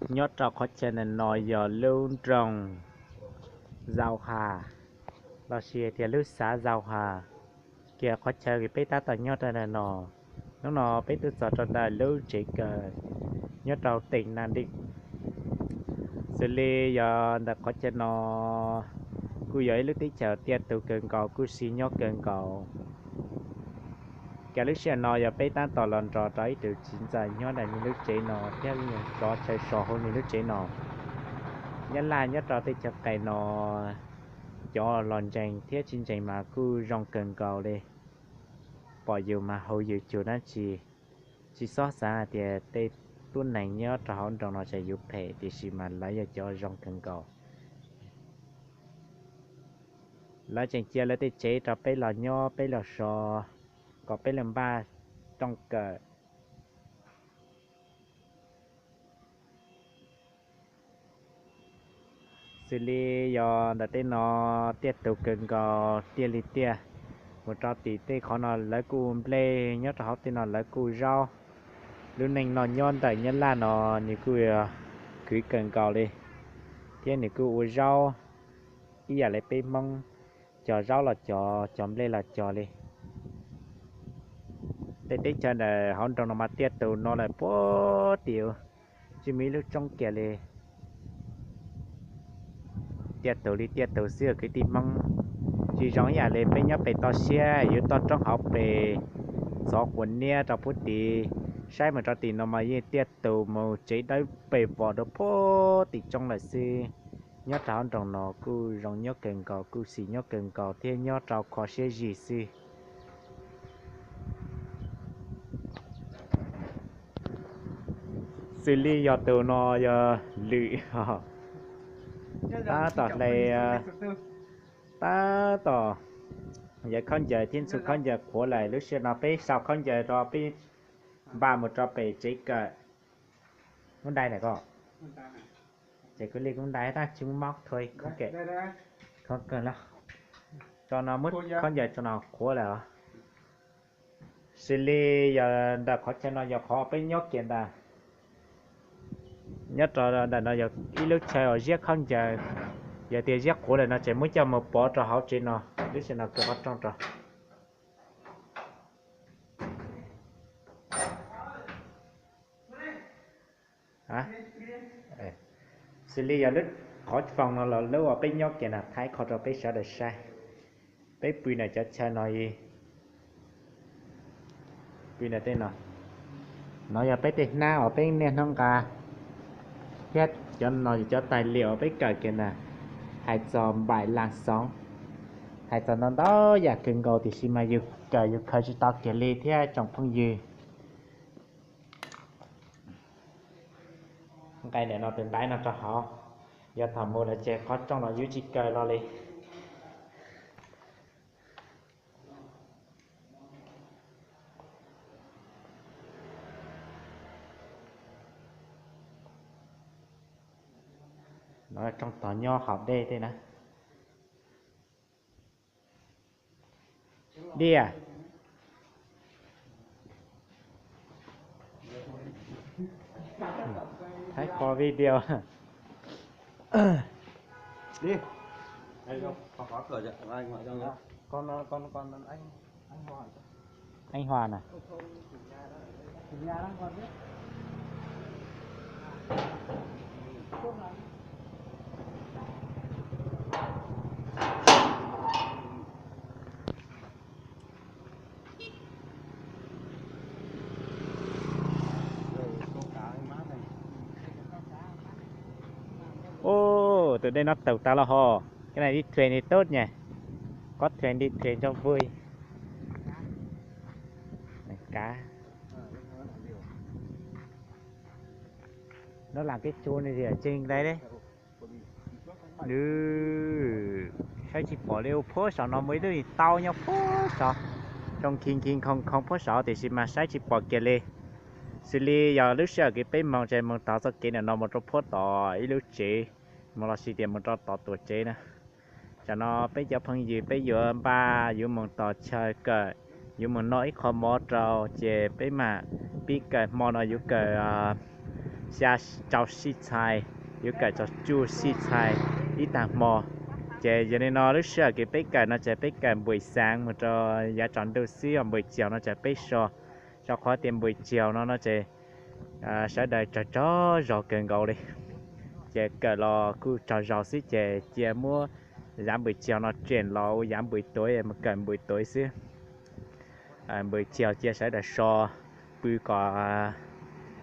Nyob rau qhov chaw ntawm no yog lub nroog Zau Has, los sis tias lub xav Zau Has, kiag qhov chaw peb tab tom nyob rau ntawm no. Hnub no peb tuaj txog rau ntawm lub tsev kawm nyob rau teem Nam Dim. Xws li yog ntawm qhov chaw no kuj yog ib lub teb chaws tiaj tus kawg nkaus, kuj sib nyob kawg nkaus. Cas lub sij hawm no yog peb tab tom los nrog rau ib tug txiv ntxawm nyob ntawm nws lub tsev no thiab cov chaw so hauv nws lub tsev no. Nyab Laj nyob rau tej chaw qis no, cov los ntseeg thiab tsis ntseeg mas kuj zoo kawg nkaus li. Pom yus mas hu yus cuag dab tsi. Tsis txhob xav hais tias tej tub neeg nyob rau hauv nroog no ces yus phem, tiam sis mas lawv yog cov zoo kawg nkaus. Lawv tseem cia lawv tej tsev rau peb los nyob, peb los so, kom peb los npaj rooj kawm. Xws li yog ntawm tej no tiaj tus kawg nkaus, tiaj li tiaj. Mus rau tim tej qhov no lawv kuj ua nplej, nyob rau hauv tej no lawv kuj ua zaub. Lub neej no nyob ntawm Nyab Laj no nws kuj yog khwv kawg nkaus li, thiab nws kuj ua zaub ib yam li peb Hmoob, cog zaub los cog, cog nplej los cog li. Tej teb chaws ntawm hauv nroog no mas tiaj tus no lawm puag tim, tsis muaj ib lub roob kiag li. Tiaj tus li tiaj tus xwb kwv tij Hmoob. Tsis zoo ib yam li peb nyob pem toj siab, yus toj roob hauv pes, txhov quav niab rau puag tid, saib mus rau tim no mas yeej tiaj tus mus tsev dawb pes vos rau puag tim roob lawm xwb. Nyob rau hauv nroog no kuj zoo nyob kawg nkaus, kuj xis nyob kawg nkaus thiab nyob rau kho siab zim xwb. Xws li yog tus no yog lwm, tab tom hle, tab tom yawm khaub ncaws thiab ntxhua khaub ncaws qhuav lawm. Lub sij hawm no peb sau khaub ncaws rau peb npaj mus rau pem tsev kawm. Muab dai ntawm ko, ces kuv li kuv dai tab tsis muab mob thua, tso no muab khaub ncaws tso no qhuav lawm os. Xws li yog ntawm qhov chaw no yog qhov peb nyob kiag ntag. Nyob rau ntawm no yog ib lub chaw uas ziab khaub ncaws, yog tias ziab qhuav lawm no ces muab coj mus pov rau hauv tsev no, lub sij hawm no kaw qhov rooj rau. Xws li yog lub qhov foos no los lub uas peb nyob kiag no, thaij qhov rau peb sawv daws saib. Peb pw ntawm cov chaw no, pw ntawm tej no. No yog peb tej hnab uas peb niaj hnub nqa, thiab cov no yog cov tais liam uas peb kawm kiag ntag. Hais txog npaim las xoov, hais txog ntau ntau yam kawg nkaus tiam sis mas yus kawm yus khaws tsis tau kiag li thiab tsoom phooj ywg. Nqes ntawm no tus ntaiv no rau hauv, yog thaum mus lawm ces qhov rooj no yus tsis kaw los li. No rooj tog nyob hauv dej tej na. Diaj, thaij qhov video. Anh Hòa nè. Tus dej no taug tas los ho. Cái này đi thuyền thì tốt nhỉ. Có thuyền đi thuyền cho vui. Cá. Nó làm cái chuông này thì ở trên đây đấy. Nws saib tsis pom li, puag saum no muaj ib lub tau nyob puag saud, zoo khi khi khoo khoo puag saud tiam sis mas saib tsis pom kiag li. Xws li yog lub sij hawm kev peb moog ces moog tod txoj kev ntawm no mus rau puag tom ib lub tsev, mus los sis tias mus rau tom tuam tsev na. Tsam no peb cov phooj ywg peb yuav npaj yuav mus tom chaw kawm, yuav mus noj ib qho mov rau ces peb mam pib kawm. Hmo no yuav kawm xya rau sij txhais, yuav kawm txog cuaj sij txhais ib tag hmo. Ces yog li no lub sij hawm kws peb kawm no ces peb kawm npuj xaav mus rau yav tsaus ntuj xwb, npuj caug no ces peb so, rau qhov tias npuj caug no no ces sawv daws tsaug tsaug zog kawg nkaus li. Ces kawm los kuj tsaug zog xwb ces cia muab yav npuj caug no tseem los ua yav npuj tuv mus kawm npuj tuv xwb. Npuj caug cia sawv daws so pw kom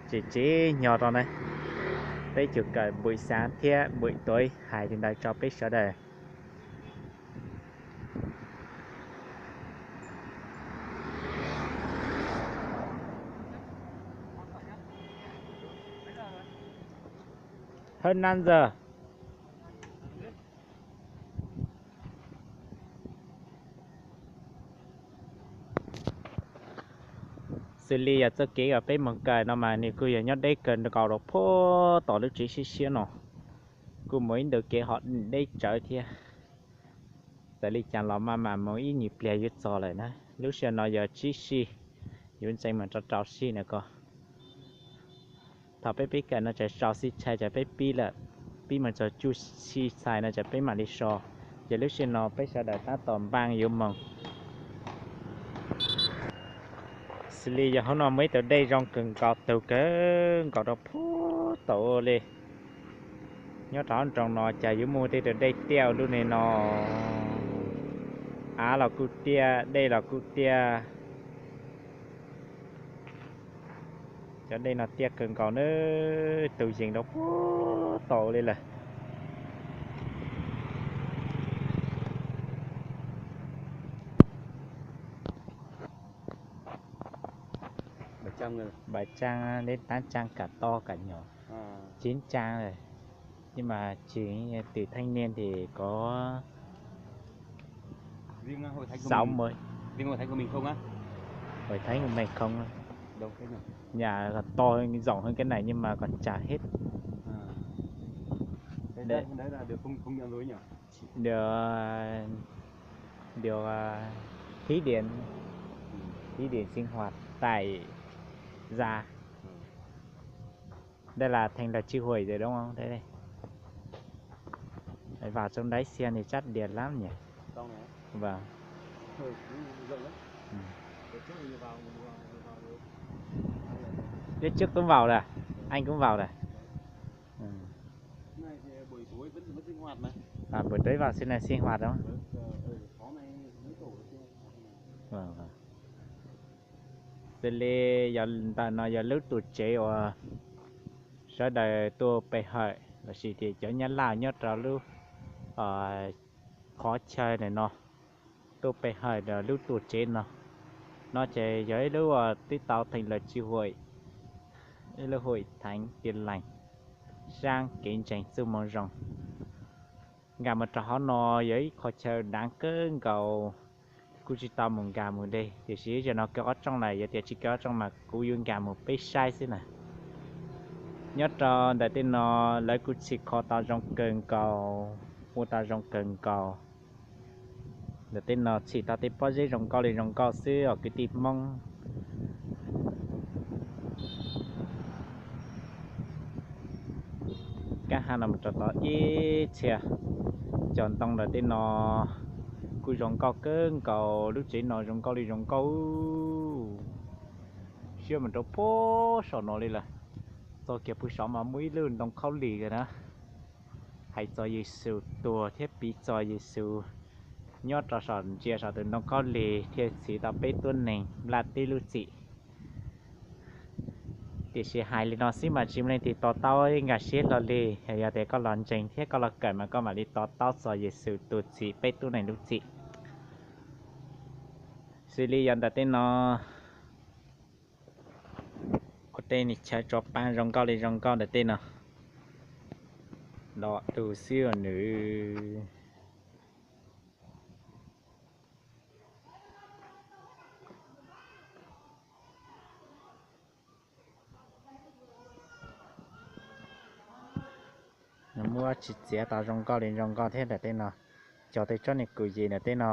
tsev tsev nyo rau na. Peb cuag kawm npuj xaav thiab npuj tuv hais li ntawd rau peb sawv daws. Hawb nab ntxawg. Xws li yog txoj kev uas peb moog kawm no mas nws kuj yog nyob deb kawg nkaus rau puag tom lub tsev siab siab no, kuj mus ib ntu kev ho deb tsawv thiab. Txawm li cas los maj mam mus ib nyuag pliag yuav txog lawm na. Lub sij hawm no yog tsib sij, yuav ntxeev mus rau rau sij na ko. Thaum peb pib kawm no ces rau sij txhais ces peb pib lawm, pib mus txog cuaj sij txhais no ces peb mam li so. Ces lub sij hawm no peb sawv daws tab tom npaaj yuav moog. Xws li yog hauv no muaj ib tug dej zoo kawg nkaus, tug kawg nkaus rau puag tom ua li. Nyob rau hauv nroog no cas yuav muaj tej tug dej tiaj ua luaj li no. Av los kuj tiaj, dej los kuj tiaj. Cov dej no tiaj kawg nkaus na, tug yees rau puag tom ua li lawm. Bảy trăm, đến tám trăm cả to cả nhỏ. Chín trăm rồi. Nhưng mà chỉ từ thanh niên thì có sáu mươi. Riêng hội thánh của mình không á? Hội thánh của mình không á. Nhà còn to hơn, rộng hơn cái này nhưng mà còn chả hết. Cái đấy, đấy là được công, công nhận rồi nhỉ? Được, được, à, thí điểm, thí điểm sinh hoạt tại gia. Đây là thành lập chi hội rồi đúng không? Đây, đây. Vào trong đấy xem thì chắc đẹp lắm nhỉ? Trong này á? Vâng. Ừ, cũng rộng đấy. Ừ. Đợt trước thì vào, vào, vào được. Đợt trước cũng vào rồi à? Anh cũng vào rồi à? Ừ. Này thì buổi tối vẫn, vẫn sinh hoạt mà. À, buổi tối vào xưa này sinh hoạt đúng không? Ừ, ừ, có này, mấy tổ sinh hoạt này. Vâng, vâng. Xws li yog ntawm no yog lub tuam tsev uas sawv daws tuaj pe hawm lossis tias cov Nyab Laj nyob rau lub qhov chaw ntawm no tuaj pe hawm rau lub tuam tsev no. No ces yog ib lub uas twb tau thành lập chi hội, ib lub hội thánh Tin Lành, sáng kev ntseeg txuj moo zoo. Nkag mus rau hauv no yog ib qho chaw dav kawg nkaus, kuv tsis tau mus nkag mus de, tiam sis zaum no kaw qhov rooj lawm, yog tias tsis kaw qhov rooj mas kuv yuav nkag mus peb saib xwb na. Nyob rau ntawm tej no lawv kuj txhim kho tau zoo kawg nkaus, ua tau zoo kawg nkaus. Ntawm tej no txhim tau tej pob zeb zoo nkauj li zoo nkauj xwb os kwv tij Hmoob. Kab hab no mus rau tod ib txhia, cov ntoo ntawm tej no kuj zoo nkauj kawg nkaus, lub tsev no zoo nkauj li zoo nkauj. Siab mus rau puag saum no li lawm, txog kiag puag saum mas muaj ib lub ntoo khaub lig na, hais txog Yexus tuag thiab piv txog Yexus nyob rau saum, ntsia saum tus ntoo khaub lig thiaj txhiv tau peb tuab neeg nplaj teb lub txim. Tiam sis hais li no xwb mas tsis muaj leej twg to taub nkag siab hlo li. Yog tias koj los ntseeg thiab koj los kawm mas koj mam li to taub txog Yexus tus txhiv peb tuab neeg lub txim. Xws li yog ntawm tej no, ua tej chaw tso paab zoo nkauj li zoo nkauj ntawm tej no, los tu xwb nws. Nws muab tsis txiav tau zoo nkauj li zoo nkauj thiab ntawm tej no, cog tej tsob niag kus yim ntawm tej no.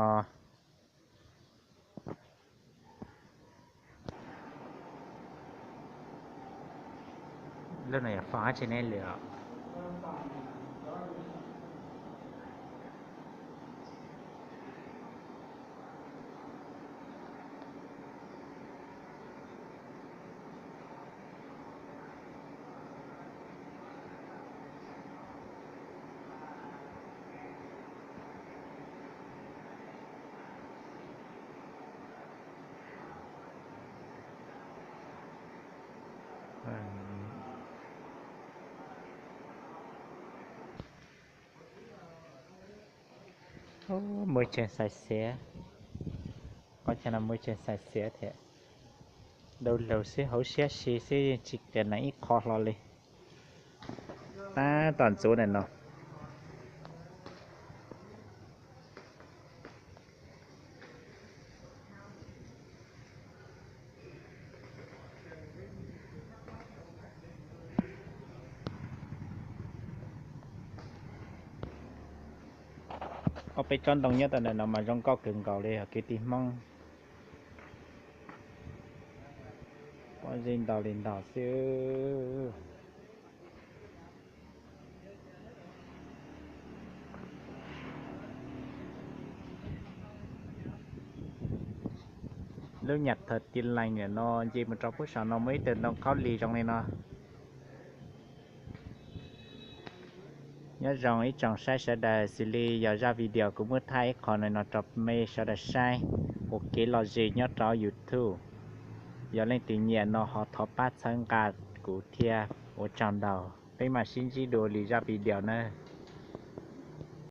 Lub no yog Pom dab tsi ne lwm os? Muaj tsev xais xiav, qhov chaw no muaj tsev xais xiav thiab. Dau laug xwb, hauv siab si xwb, yeej tsis qias nees ib qho hlo li. Tab tom ntxuav ntawm no. Ob peb tsob ntoo nyob tau ntawm no mas zoo nkauj kawg nkaus li os kwv tij Hmoob. Pob zeb ntau li ntau xwb. Lub nyam thawj ti lees ntawm no nce mus rau pub saum no muaj ib tug ntoo khaub lig zoo li no. Nyob zoo ib tsoom saib sawv daws, xws li yog zaj video kuv muab thaij ib qho no rau mej sawv daws saib ua kev lom zem nyob rau YouTube. Yog leej twg nyiam no ho thov pab txhawb nqa kuv thiab, ua tsaug ntau. Peb mam sib ntsib dua lwm zaj video na.